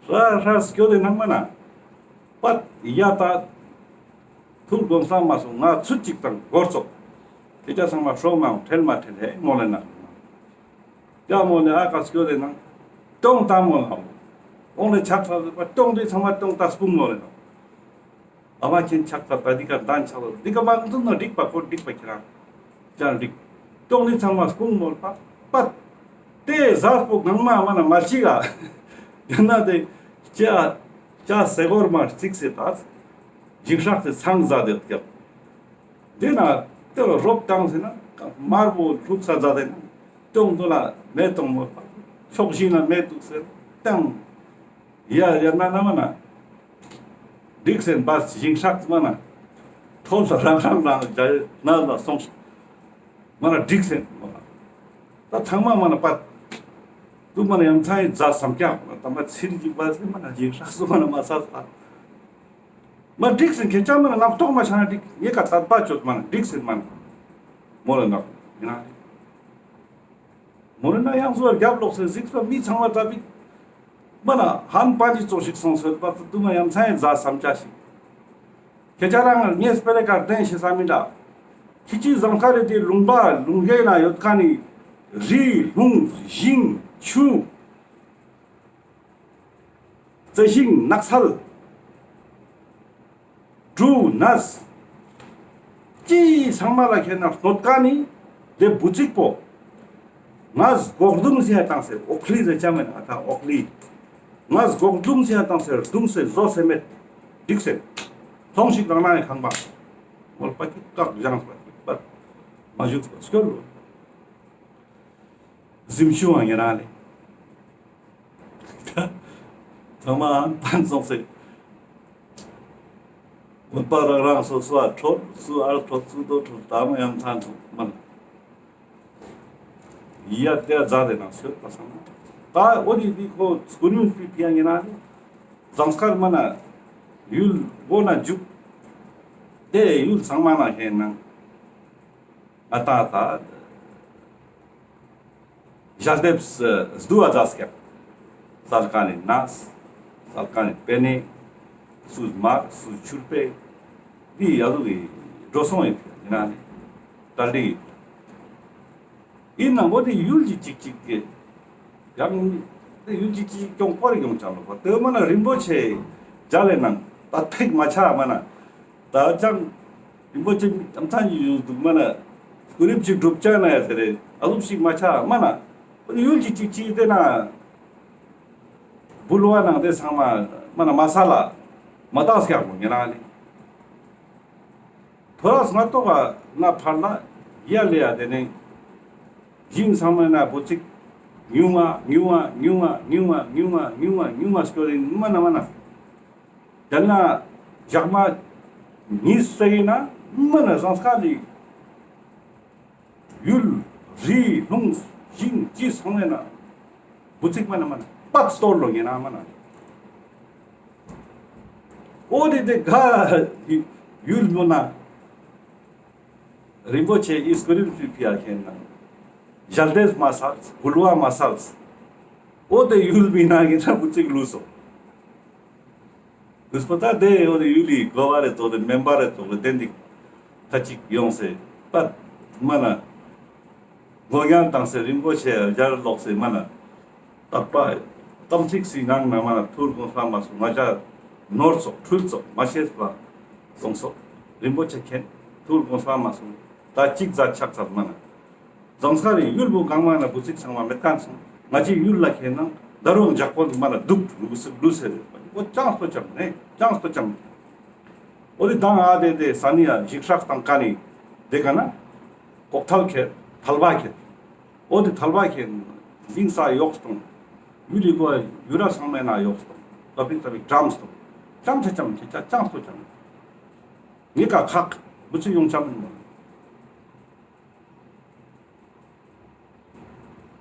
ཧྲ་ཧྲ་སྐྱོད་དེ་ནང་མ་ན། པད་ཡ་ད་ཐུགས་དགོངས་ས་མ་སོང་ང་ཚུད་ཅིག་དང་སྒོར་ཙོག་ཁྱེད་ཅག་ཚང་མ་ཧྲོ་མང་ཁྲེལ་མ་ཁྲེལ་ཧེ་མོལ་ལེ་ན། ཡ་མོལ་ལེ་ཨ་ཀ་སྐྱོ་ལེ་ན། ཏོང་ཏ་མོལ་ལེ་ན། ཨོང་ལེ་ཆག་ས་པ་ཏོང་ཏེ་ཚང་མ་ཏོང་ཏ་སྤུང་མོལ་ལེ་ན། ཨ་མ་ཁྱེད་ཆག་ས་པ་འདི་ཀ་འདན་ཆག་ས་འདི་ཀ་མ་འདུག་ན་འགྲིག་པ་ཁོ་འགྲིག་པ་ཁྱེད་རང་ཅང་འགྲིག་ཏོང་ཏེ་ཚང་མ་སྤུང་མོལ་པ་པད། ཏེ་ཟ་སྤུ་གང་མ་མ་ན་མ་ཅིག་ག་ཡང་ན་ཏེ་ཅ་ཅ་སེ་གོར་མ་རྩིག་སེ་ད་ཞིང་ཧྲག་སེ་ཚང་ཟ་དེ་ཀྱག་དེ་ན་དེ་ལ་རོབ་བཏང་ཟེར་ན་དམར་པོ་ལྷུག་ས་མཛད་དེ་ན་སྟོང་དུ་ལ་མེ་གཏོང་མོ་ཕྱོགས་བཞི་ན་མེ་འདུག་ཟེར་བཏང་། ཡ་ཡ་ན་ན་མ་ན་འགྲིག་ཟེར་བ་ཞིང་ཧྲག་མ་ན་ཁྲོལ་ལ་རང་རང་རང་རྒྱ་ན་ལ་སོང་ཞིག་མ་ན་འགྲིག་ཟེར་མ་ན་ད་ཚང་མ་མ་ན་པད་དུ་མ་ན་ཡང་ཚང་ཡི་རྫ་སམ་ཀྱག་མ་ན་དམ་པ་ཚིལ་གྱི་བ་ཟེར་མ་ན་ཞིང་ཧྲག་སོ་མ་ན་མ་ས་ས། མ་འགྲིག་ཟིན་ཁྱེད་ཅག་མ་ན་རྣམ་རྟོག་མ་ཆགས་ན་འགྲིག་ངེད་ཀ་དད་པ་ཅོད་མ་ན་འགྲིག་ཟིན་མ་ན་མོ་ལ་ནག་ཡིན་ན་མོ་ལ་ན་ཡང་ཟོ་རྒྱབ་ལོག་སེ་གཟིགས་ས་མི་ཚང་མ་ཙ་པིག་མ་ན་ཧན་པ་ནི་ཙོག་ཞིག་སོང་སོད་པ་དུ་མ་ཡང་ཚང་ཡང་ཛ་བསམ་ཆ་ཞིག་ཁྱེད་ཅག་རང་ངས་སྤེ་ར་ཀར་བསྟན་ཤེས་ས་མི་འདྲ། ཁྱེད་ཅི་ཟངས་དཀར་རི་དེ་ལུང་པ་ལུང་གའི་ན་ཡོད་ཁ་ནི་རི་ལུང་ཞིང་ཆུ། རྩི་ཤིང་ནགས་ཚལ། འབྲུ་ནས། ཅི་ཚང་མ་ལ་ཁྱེད་ན་སྣོད་ཀ་ནི་དེ་བུ་ཚིག་པོ། ངས་སྒོག་དུམ་ཟེར་ཡ་བཏང་སེ་ཨོག་ལི་ཟེར་ཅ་མེད་ཨ་ད་ཨོག་ལི། ངས་སྒོག་དུམ་ཟེར་ཡ་བཏང་སེ་རྡུམ་སེ་བཟོ་སེ་མེད། འགྲིག་སེ། ཐོང་ཞིག་རང་ན་ཡི་ཁང་པ། མོལ་པ་ཀི་ཀག་བཞེངས་པ་ཀི་པ། མ་བཞུགས་པ་སྐྱོར་ལོ། གཟིམ་ཆུང་བ་ཉེ་རང་ལེ། ཚང་མ་ཕན་སོང་སེ། མོལ་པ་རང་རང་སོ་སོ་ཨ་ཁྲོད་སུ་ཨར་ཁྲོད་སུ་དོ་ཁྲོད་ད་མ་ཡང་ཚང་ཁྲོད་མན། ཡ་དེ་ཛ་དེ་ནང་སོད་པ་སང་ད་འོ་དི་དི་ཁོ་སྐུ་ནུས་སྤི་ཕི་ཡ་ཉེ་རང་ལེ། ཟངས་དཀར་མ་ན་ཡུལ་བོ་ན་འཇུག་དེ་ཡུལ་ཚང་མ་ན་ཧེ་ནང་། ཨ་ཏ་ཏ། ཞལ་འདེབས་སྡུ་བ་ཛ་སྐྱབས། སལ་ཀ་ནི་ནས། སལ་ཀ་ནི་པེ་ནེ། སུ་མར་སུ་ཆུར་པེ། འདི་ཡ་ལུ་གི་འགྲོ་སོང་ཡིན་ཡིན་ན་ནི་གྲ་སྒྲིག་ཡིན། ཡིན་ན་འོ་དེ་ཡུལ་གྱི་ཅིག་ཅིག་གི་ཡང་དེ་ཡུལ་གྱི་ཅིག་ཀྱོང་པོ་རེ་ཀྱོང་ཅང་ལོ་པ་དེ་མ་ན་རིན་པོ་ཆེ་མཇལ་ལེ་ནང་ད་ཐེག་མ་ཆ་མ་ན། ད་ཅང་རིན་པོ་ཆེ་ཨམ་ཚང་ཡུལ་འདུག་མ་ན། སྐུ་རིམ་ཅིག་སྒྲུབ་ཅ་ན་ཡ་ཟེར་རེ་ཨ་ལུག་ཞིག་མ་ཆ་མ་ན། ཡུལ་གྱི་ཅིག་ཅིག་དེ་ན་འབུལ་བ་ནང་དེ་ཚང་མ་མ་ན་མ་ས་ལ་མ་དག་སྐྱག་མོ་ཉེ་རང་ལེ། ཐོ་རས་ང་ཏོག་ག་ན་ཕར་ལ་ཡ་ལེ་ཡ་དེ་ནས་ཞིང་ཚང་མ་ན་བུ་ཚིག་ཉུང་ང་ཉུང་ང་ཉུང་ང་ཉུང་ང་ཉུང་ང་ཉུང་ང་ཉུང་ང་སྐྱོ་རིན་མ་ན་མ་ན། དེ་ན་ཞག་མ་གཉིས་སེ་ཡིན་ན་མ་ན་ཟངས་དཀར་ལི་ཡུལ་རི་ལུང་ཞིང་ཅི་སོང་ཡིན་ན་བུ་ཚིག་མ་ན་མ་ན་པད་སྟོར་ལོ་ཡིན་ན་མ་ན། འོ་དེ་དེ་ག་ཡུལ་མོ་ན། རིན་པོ་ཆེ་ཨིས་ཀུ་རིམ་ཕི་ཕི་ཡ་ཁེན་ན། ཞལ་འདེབས་མ་སལ། འབུལ་བ་མ་སལ། འོ་དེ་ཡུལ་མི་ན་གི་ན་བུ་ཚིག་ལུས་སོ། ལུས་པོ་ད་དེ་འོ་དེ་ཡུལ་ལི་གོ་བ་རེ་ཙོག་དེ་མེན་པ་རེ་ཙོག་དེ་དེན་དི་ཁ་ཅིག་ཡོང་སེ་པད་མ་ན། མགོ་ཡང་བཏང་སེ་རིན་པོ་ཆེ་ཡར་ལོག་སེ་མ་ན། དད་པ་དམ་ཚིག་སི་ནང་ན་མ་ན་ཐུགས་དགོངས་པ་མ་སོང་ང་ཅག་ནོར་ཙོག་འཁྲུལ་ཙོག་མ་ཤེས་པ་སོང་སོ། རིན་པོ་ཆེ་མཁྱེན་ཐུགས་དགོངས་པ་མ་སོང་། ད་ཅིག་ཛ་ཆག་ཚར་མ་ན། ཟངས་དཀར་རི་ཡུལ་བོ་གང་མ་ན་བུ་ཚིག་ཚང་མ་མེད་ཁན་སོང་། ང་ཅི་ཡུལ་ལ་ཁེན་ན་ད་རུང་ཇག་པོ་མ་ན་དུག་ལུག་སི་ལུ་སེ་རེ་པ་འོ་ཅང་སྟོ་ཅང་ནེ་ཅང་སྟོ་ཅང་། འོ་དེ་དང་ཨ་དེ་དེ་ས་ནི་ཡ་ཞིག་ཧྲག་དང་ཀ་ནི་དེ་ཀ་ན་ལྐོག་ཐལ་ཁེ་ཐལ་བ་ཁེ། འོ་དེ་ཐལ་བ་ཁེ་ལིང་ས་ཡོག་སྟོང་། ཡུལ་ལི་གོ་ཡུ་ར་ཚང་མེ་ན་ཡོག་སྟོང་། ལ་པིག་ལ་པིག་ཀྲམ་སྟོང་། ཅམ་ཆ་ཅམ་ཆ་ཅ་ཅང་སྟོ་ཅང་། ངེ་ཀ་ཁག་བུ་ཚིག་ཡོང་ཅམ་མིན་མོ།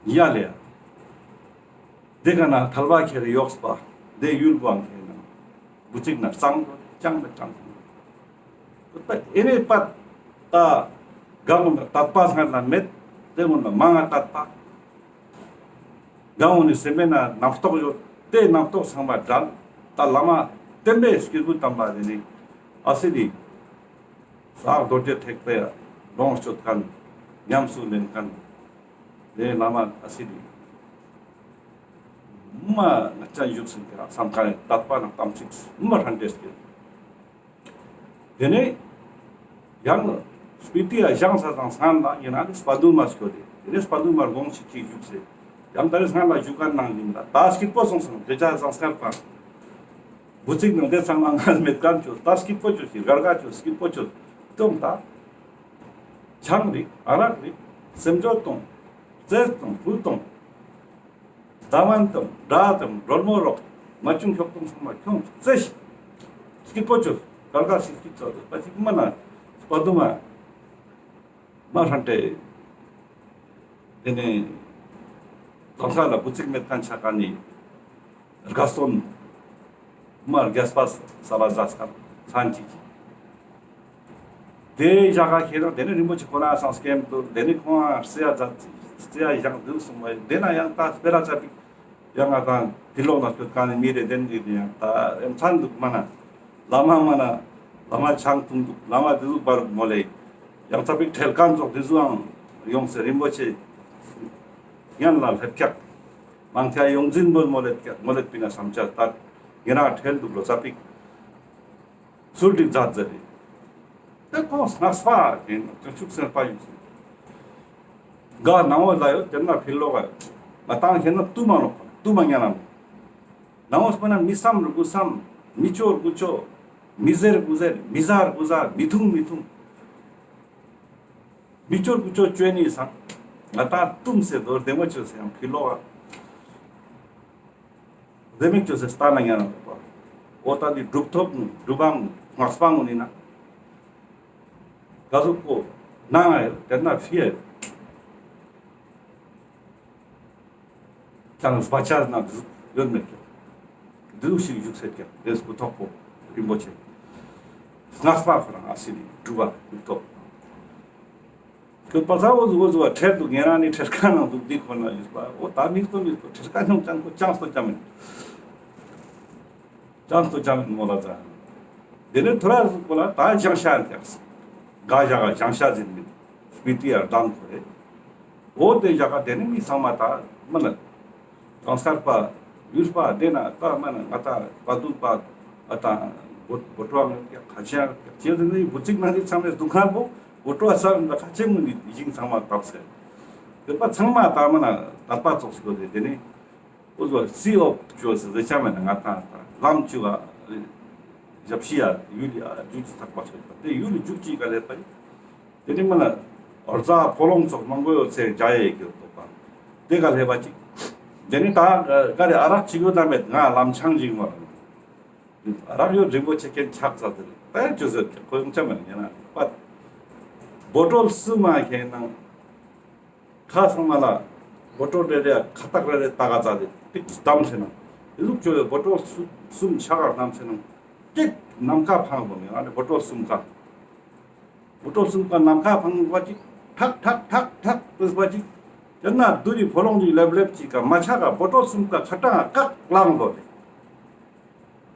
ཡ་ལེ། དེ་ཀ་ན་ཐལ་བ་ཁེ་རེ་ཡོག་སྤ། དེ་ཡུལ་བང་ཁེ་ན་བུ་ཚིག་ན་གཙང་དོ་ཅང་མེད་ཅང་། ད་ཨེ་ནེ་པད་ད་གང་ན་དད་པ་སྔར་ན་མེད། དེ་མོ་ན་མང་ང་དད་པ། གང་འོ་ནི་སེམས་པའི་ན་རྣམ་རྟོག་ཡོད། དེ་རྣམ་རྟོག་ཚང་མ་བྲལ། ད་བླ་མ་ བསྟན་པའི་སྐྱེས་བུ་དམ་པ་དེ་ནི་ཨ་སི་དེ་ས་རྡོ་རྗེ་ཐེག་པའི་ལོངས་སྤྱོད་མཁན་ཉམས་སུ་ལེན་མཁན་དེ་བླ་མ་ཨ་སི་དེ་མ་ང་ཅག་བཞུགས་ཟིན་ཀྱང་བསམ་མཁན་དད་པ་ནང་དམ་ཚིག་མ་ཧྲན་ཏེ་སྐྱེས། དེ་ནས་ཡང་སྤི་ཏི་ཡ་བཞེངས་ས་དང་སྔན་ལ་ཡིན་ན་ནི་སྤ་དུ་མ་སྐྱོད་དེ། དེ་ནས་སྤ་དུ་མ་དགོངས་ཤིག་ཅིག་བཞུགས་སེ། ཡང་ད་རེས་སྔན་ལ་བཞུགས་མཁན་ནང་ཡིན་ལ་ད་སྐྱིད་པོ་སོང་སོང་དེ་ཅག་ཟངས་དཀར་པ། བུ་ཚིག་ནང་དེ་ཚང་མ་ངལ་མེད་མཁན་ཆོ་ད་སྐྱིད་པོ་ཆོ་ཞིག་གར་ག་ཆོ་སྐྱིད་པོ་ཆོ་གཏོང་ད། ཆང་རིགས་ཨ་རག་རིགས་སེམས་སྦྱོར་གཏོང་། རྩེད་གཏོང་ཕུ་གཏོང་། ཟླ་བན་དང་དགྲ་དང་སྒྲོལ་མོ་རོགས་མ་ཆུང་ཁྱོག་གཏོང་ཚང་མ་ཁྱོང་རྩེ་ཞིག་སྐྱིད་པོ་ཆོ་གར་ག་ཞིག་སྐྱིད་ཆོ་པ་ཅིག་མ་ན་སྤ་དུ་མ་མ་ཧྲན་ཏེ། དེ་ནས་གང་ས་ལ་བུ་ཚིག་མེད་མཁན་ཆ་ག་ནི་དགའ་སྟོན་མ་རྒྱས་པ་ས་ལ་ཟ་སྐབས་མཚན་ཅིག་ཅིག་དེ་ཞག་ག་ཁྱེད་རང་དེ་ནས་རིན་པོ་ཆེ་ཁོ་ན་སང་སྐྱེམས་དུ་དེ་ནས་ཁོང་རྩེ་ཡ་མཛད་རྩེ་ཡ་བཞེངས་འདུག་གསུངས་པ་དེ་ན་ཡང་ད་སྤེ་ར་ཙ་པིག་ཡང་ང་དང་དེ་ལོག་ན་སྐྱོད་ག་ནས་མི་རེ་དེན་གི་ཡང་ད་ཡང་མཚན་འདུག་མ་ན་བླ་མ་མ་ན་བླ་མ་ཆང་འཐུང་འདུག་བླ་མ་དེ་ཟུག་པར་མོ་ལེ་ཡང་ཙ་པིག་ཁྲེལ་མཁན་ཙོགས་དེ་ཟུག་ཡང་ཡོང་སེ་རིན་པོ་ཆེ་ཡན་ལ་ལྷེབ་ཀྱག་མང་ཐེ་ཡོང་འཛིན་པོ་མོ་ལེ་ཀྱག་མོ་ལེ་པི་ན་བསམ་ཆ་ད་ངེ་རང་ཁྲེལ་འདུག་ལོ་ཙ་པིག་ཚུལ་འགྲིག་མཛད་མཛད་རེད། དེ་ཁོང་སྔགས་པ་ཡིན་ནོ་བྱང་ཆུབ་སེམས་དཔའ་ཡིན་ཟེར། ག་ནང་བོ་ལ་ཡོད་དེ་ན་ཕི་ལོག་ག་ཡོད། ང་ཏང་ཁྱེད་ན་ཏུ་མ་ནོག་ཏུ་མ་ཉན་ནམ། ནང་བོ་སྤེ་ན་མི་བསམ་རུ་གུ་བསམ། མི་ཅོ་རུ་གུ་ཅོ། མི་ཟེར་རུ་གུ་ཟེར། མི་ཟ་རུ་གུ་ཟ། མི་འཐུང་མི་འཐུང་། མི་ཅོ་རུ་གུ་ཅོ་ཅོ་ནི་སང་། ང་ཏང་ཏུམ་སེ་དོ་བདེ་མོ་ཅོ་སེ་ཡང་ཕི་ལོག་ག་བདེ་མོ་ཅོ་སེ་སྟ་ན་ཉན་ན་འདུག་པ། འོ་ད་འདི་སྒྲུབ་ཐོབ་ནུ་སྒྲུབ་བམ་སྔགས་པ་ངུ་ནི་ན། ག་ཟུག་གོ་ནང་ང་ཡོད་དེ་ན་ཕི་ཡ་ཡོད། ཅང་སྤ་ཆ་ན་འདི་ཟུག་ཡོད་མེད་ཀྱང་འདི་ཟུག་ཞིག་བཞུགས་སེད་ཀྱང་དེ་སྐུ་ཐོག་པོ་རིན་པོ་ཆེ། སྔགས་པ་ཁོ་རང་ཨ་སི་ནི་སྒྲུབ་པ་སྒྲུབ་ཐོབ། ཁྱོད་པ་ཚ་འོ་ཟུག་འོ་ཟུག་བ་ཁྲེལ་འདུག་ངེ་རང་ནི་ཁྲེལ་ཁ་ནང་འདུག་འདི་ཁོ་ན་ཡོད་པ་འོ་ད་མིག་ཏོ་མིག་ཏོ་ཁྲེལ་ཁ་ཉོང་ཅང་ཁོ་ཅང་སྟོ་ཅང་མིན། ཅང་སྟོ་ཅང་མིན་མོ་ལ་ཙ། དེ་ནས་ཐོ་ར་ཟུག་པོ་ལ་ད་བྱང་ཤ་ཡང་ཀྱག་ག་ཞག་ག་བྱང་ཤ་ཟིན་མིན་སྤི་ཏི་ཡར་དང་ཁོ་རེ། འོ་དེ་ཞག་ག་དེ་ནས་མི་ཚང་མ་ད་མ་ན། གང་སར་པ་ཡུལ་པ་དེ་ན་ད་མ་ན་ང་ད་པ་དུ་པ་ཨ་ད་བོ་བོ་ཀྲོ་ང་ཀྱག་ཁ་ཆེ་ཀྱག་ཅེས་ནི་བུ་ཚིག་ན་དེ་ཚང་མས་སྡུག་ཁ་པོ་བོ་ཀྲོ་ས་རུ་ད་ཁ་ཆེ་མུ་ནི་ཡིན་ཚང་མ་བཏབ་ཟེར། དེ་པ་ཚང་མ་ད་མ་ན་དད་པ་ཙོགས་སུ་གོ་དེ་དེ་ནས། འུ་ཟོ་སི་འོབ་ཅོ་སི་ཟེ་ཆ་མེད་ན་ང་ཏང་ལམ་ཅུ་ག་ཞབས་ཕྱི་ཡ་ཡུལ་ཡ་རྒྱུག་ཅི་ཚག་པ་ཆོད་པ་དེ་ཡུལ་རྒྱུག་ཅི་ག་ལེ་པ་དེ་ནི་མ་ན་འོར་ཛ་ཕོ་ལོང་ཙོགས་མང་པོ་ཡོད་ཚེ་རྒྱ་ཡེ་གི་ཡོད་པ་དེ་ག་ལེ་པ་ཅིག་དེ་ནི་ད་ག་རེ་ཨ་རག་ཅིག་ཡོད་ན་མེད་ང་ལམ་ཆང་ཅིག་མ་རག་ཨ་རག་ཡོད་རིན་པོ་ཆེ་ཁེན་ཆག་ཚ་དེ་རེད་ད་ཡ་ཅོ་ཟེར་ཁོ་ཡོང་ཆ་མེད་ཡ་ན་པ་བོ་ཊོལ་སུ་མ་ཁེན་ནང་། ཁ་ཚང་མ་ལ་བོ་ཊོལ་རེ་རེ་ཁ་བཏགས་རེ་རེ་ཏག་ག་ཙ་དེ་ཏིག་བསྡམས་ཟེར་ན། དེ་ཟུག་ཅོ་ཡོད་བོ་ཊོལ་གསུམ་ཆ་ག་བསྡམས་ཟེར་ན། ཏིག་ནམ་མཁའ་འཕང་བོ་མེད་ཨ་ནི་བོ་ཊོལ་གསུམ་ཀ། བོ་ཊོལ་གསུམ་ཀ་ནམ་མཁའ་འཕང་བ་ཅིག་ཐག་ཐག་ཐག་ཐག་ཏུས་པ་ཅིག་དེ་ན་དུ་རི་ཕོ་ལོང་ཅིག་ལེབ་ལེབ་ཅིག་ག་མ་ཆ་ག་བོ་ཊོལ་གསུམ་ཀ་ཁ་གྲངས་བཀག་ལངས་བོ་རེ།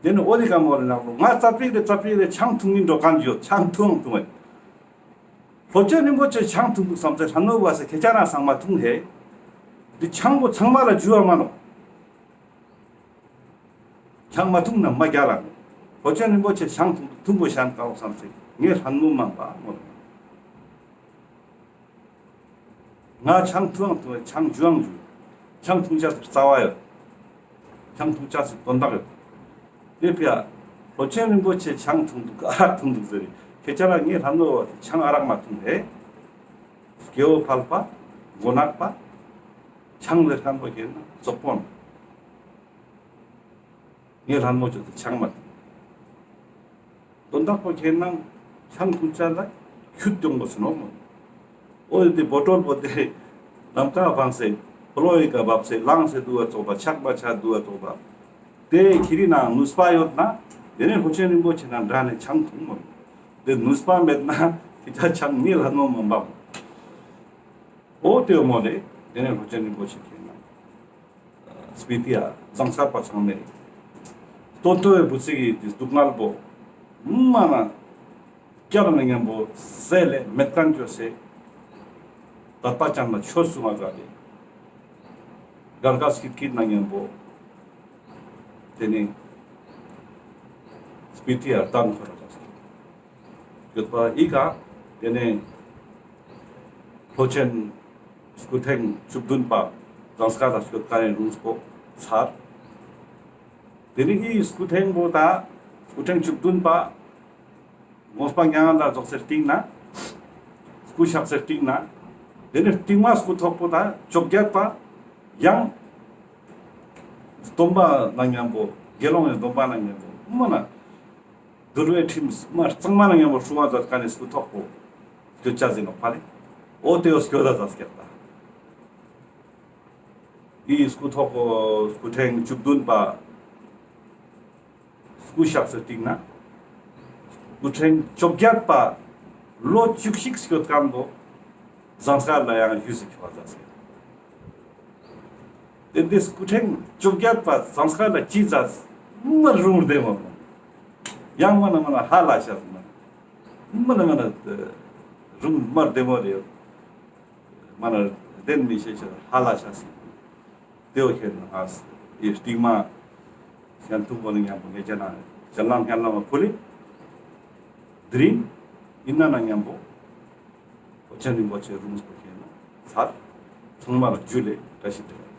དེ་ནི་འོ་དེ་ཀ་མོ་རེ་ནང་ལོ་ང་ཙ་པིག་རེ་ཙ་པིག་རེ་ཆང་འཐུང་ཡིན་འགྲོ་གང་ཡོད་ཆང་འཐུང་འཐུང་བ། ལྷོ་ཆོས་རིན་པོ་ཆེ་ཆང་འཐུང་འདུག་བསམ་ཚེ་ལྷ་ནོ་བ་སེ་ཁྱེད་ཅག་རང་ཚང་མ་འཐུང་ཧེ། འདི་ཆང་པོ་ཚང་མ་ལ་འཇུ་བ་མ་ནོ། ཆང་མ་འཐུང་ན་མ་རྒྱལ་ལ། ལྷོ་ཆོས་རིན་པོ་ཆེ་ཆང་འཐུང་འདུག་འཐུང་པོ་ཤན་ཀ་བོ་བསམ་ཚེ་ངས་ལྷ་ནོ་མང་པ་མོ། ང་ཆང་འཐུང་འཐུང་ཆང་འཇུ་འཇུ། ཆང་འཐུང་ཆ་རྩ་བ་ཡོད། ཆང་འཐུང་ཆ་སི་དོན་དག་ཡོད། དེ་ཕི་ཡ། ལྷོ་ཆོས་རིན་པོ་ཆེ་ཆང་འཐུང་འདུག་ཨ་རག་འཐུང་འདུག་ཟེར་རེ། ཁྱེད་ཅག་ལ་ངས་ལྷ་ནོ་བ་ཆང་ཨ་རག་མ་འཐུང་རེ། སྐྱེ་བོ་ཕལ་པ། མགོ་ནག་པ། ཆང་ལས་ཁན་པོ་ཁྱེད་ན་ཙོག་པོ་ན། ངས་ལྷ་མོ་ཅོ་དེ་ཆང་མ་འཐུང་། དོན་དག་པོ་ཁྱེད་ནང་ཆང་འཐུང་ཆ་ལ་ཁྱུད་སྟོང་པོ་སུ་ནོ་མོ། འོ་དེ་བོ་ཊོལ་པོ་དེ་ནམ་མཁའ་འཕངས་སེ་ཕོ་ལོ་ཡི་ཀ་བབས་སེ་ལངས་སེ་འདུག་པ་ཙོགས་པ་ཆག་པ་ཆ་འདུག་པ་ཙོགས་པ། དེ་ཁྱེད་རི་ནང་ནུས་པ་ཡོད་ན་དེ་ནས་ལྷོ་ཆོས་རིན་པོ་ཆེ་ནང་འདྲ་ནས་ཆང་འཐུང་མོ། དེ་ནུས་པ་མེད་ན་ཁྱེད་ཅག་ཆང་ངས་ལྷ་ནོ་མོ་འབབ། འོ་དེ་མོ་ལེ་དེ་ནས་ལྷོ་ཆོས་རིན་པོ་ཆེ་ཁྱེད་ནང་། སྤི་ཏི་ཡ་ཟངས་དཀར་པ་ཚང་མས་ ཏོ་ཏོ་བའི་བུ་ཚིག་གི་དེ་སྡུག་བསྔལ་པོ་མ་ན་སྐྱ་ལ་ན་མཉམ་པོ་ཟེ་ལེ་མེད་ཁན་ཅོས་སེ་དད་པ་ཅན་ལ་ཆོས་གསུང་བ་ཟ་ལེ་གར་ག་སྐྱིད་སྐྱིད་ན་མཉམ་པོ་དེ་ནི་སྤི་ཏི་ཡར་ཏན་ཁོ་ར་ཟ་སྐྱིད་ཡོད་པ་ཨི་ཀ་དེ་ནི་ལྷོ་ཆེན་སྐུ་ཕྲེང་བཅུ་བདུན་པ་ཟངས་དཀར་ལ་སྐྱོད་ཀ་རེ་རུང་སྤོ་ཚར། དེ་ནི་ཨི་སྐུ་ཕྲེང་པོ་ད་སྐུ་ཕྲེང་བཅུ་བདུན་པ་དགོངས་པ་མྱ་ངན་ལ་རྫོགས་སེ་སྟིང་ན་སྐུ་གཤེགས་སེ་སྟིང་ན་དེ་ནི་སྟིང་མ་སྐུ་ཐོག་པོ་ད་བཅོ་བརྒྱད་པ་ཡང་སྟོན་པ་ན་མཉམ་པོ་དགེ་སློང་ཡང་སྟོན་པ་ན་མཉམ་པོ་མ་ན་འདུལ་བའི་ཁྲིམས་མ་གཙང་མ་ན་མཉམ་པོ་སྲུང་བ་མཛད་ཁན་ནི་སྐུ་ཐོག་པོ་སྐྱོད་ཅེས་ཨིན་ནོག་པ་ལེ། འོ་དེ་བོ་སྐྱོད་ད་ཟ་སྐྱག་ད། ཨི་སྐུ་ཐོག་པོ་སྐུ་ཕྲེང་བཅུ་བདུན་པ་སྐུ་གཤེགས་སེ་སྟིང་ན་སྐུ་ཕྲེང་བཅོ་བརྒྱད་པ་ལོ་བཅུ་གཅིག་སྐྱོད་ཁན་པོ་ཟངས་དཀར་ལ་ཡང་ཞུས་སེ་ཁྱོད་ཟ་སྐྱག། དེ་འདི་སྐུ་ཕྲེང་བཅོ་བརྒྱད་པ་ཟངས་དཀར་ལ་ཅི་ཟ་མ་རུང་བདེ་མོ། ཡང་མ་ན་མ་ན་ཧ་ལ་ཤ་མ་མ་ན་མ་ན་རུང་མ་བདེ་མོ་རེད། མ་ན་བདེན་མི་ཤེས་ཤ་ཧ་ལ་ཤ་སི། དེ་བོ་ཁྱེད་ན་ཨ་ཨི་སྟིང་མ་ཤན་ཐུང་པོ་ནི་མཉམ་པོ་ངེད་ཅག་ན་ཅ་ལང་ཧན་ལ་མ་ཕུ་ལི་དེ་རིང་ཨིན་ན་ན་མཉམ་པོ་ལྷོ་ཆེན་རིན་པོ་ཆེ་རུང་སྤོ་ཁྱེད་ན་ཚར། ཚང་མ་ལ་ཇུ་ལེ་བཀྲ་ཤིས་བདེ་ལེགས།